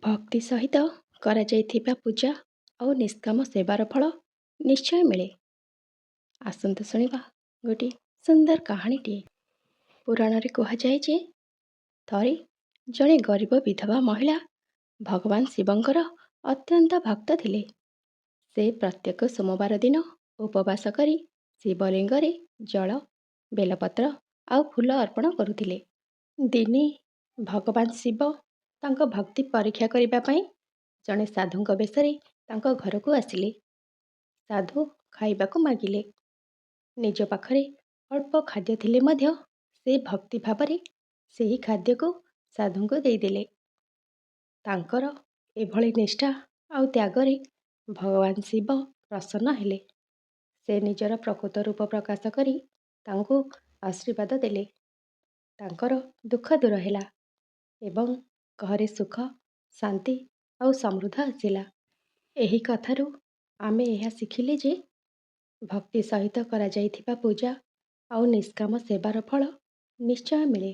ଭକ୍ତି ସହିତ କରାଯାଇଥିବା ପୂଜା ଆଉ ନିଷ୍କାମ ସେବାର ଫଳ ନିଶ୍ଚୟ ମିଳେ। ଆସନ୍ତୁ ଶୁଣିବା ଗୋଟିଏ ସୁନ୍ଦର କାହାଣୀଟିଏ। ପୁରାଣରେ କୁହାଯାଏ ଯେ ଥରେ ଜଣେ ଗରିବ ବିଧବା ମହିଳା ଭଗବାନ ଶିବଙ୍କର ଅତ୍ୟନ୍ତ ଭକ୍ତ ଥିଲେ। ସେ ପ୍ରତ୍ୟେକ ସୋମବାର ଦିନ ଉପବାସ କରି ଶିବଲିଙ୍ଗରେ ଜଳ, ବେଲପତ୍ର ଆଉ ଫୁଲ ଅର୍ପଣ କରୁଥିଲେ। ଦିନେ ଭଗବାନ ଶିବ ତାଙ୍କ ଭକ୍ତି ପରୀକ୍ଷା କରିବା ପାଇଁ ଜଣେ ସାଧୁଙ୍କ ବେଶରେ ତାଙ୍କ ଘରକୁ ଆସିଲେ। ସାଧୁ ଖାଇବାକୁ ମାଗିଲେ। ନିଜ ପାଖରେ ଅଳ୍ପ ଖାଦ୍ୟ ଥିଲେ ମଧ୍ୟ ସେ ଭକ୍ତି ଭାବରେ ସେହି ଖାଦ୍ୟକୁ ସାଧୁଙ୍କୁ ଦେଇଦେଲେ। ତାଙ୍କର ଏଭଳି ନିଷ୍ଠା ଆଉ ତ୍ୟାଗରେ ଭଗବାନ ଶିବ ପ୍ରସନ୍ନ ହେଲେ। ସେ ନିଜର ପ୍ରକୃତ ରୂପ ପ୍ରକାଶ କରି ତାଙ୍କୁ ଆଶୀର୍ବାଦ ଦେଲେ। ତାଙ୍କର ଦୁଃଖ ଦୂର ହେଲା ଏବଂ ଘରେ ସୁଖ, ଶାନ୍ତି ଆଉ ସମୃଦ୍ଧ ଆସିଲା। ଏହି କଥାରୁ ଆମେ ଏହା ଶିଖିଲେ ଯେ ଭକ୍ତି ସହିତ କରାଯାଇଥିବା ପୂଜା ଆଉ ନିଷ୍କାମ ସେବାର ଫଳ ନିଶ୍ଚୟ ମିଳେ।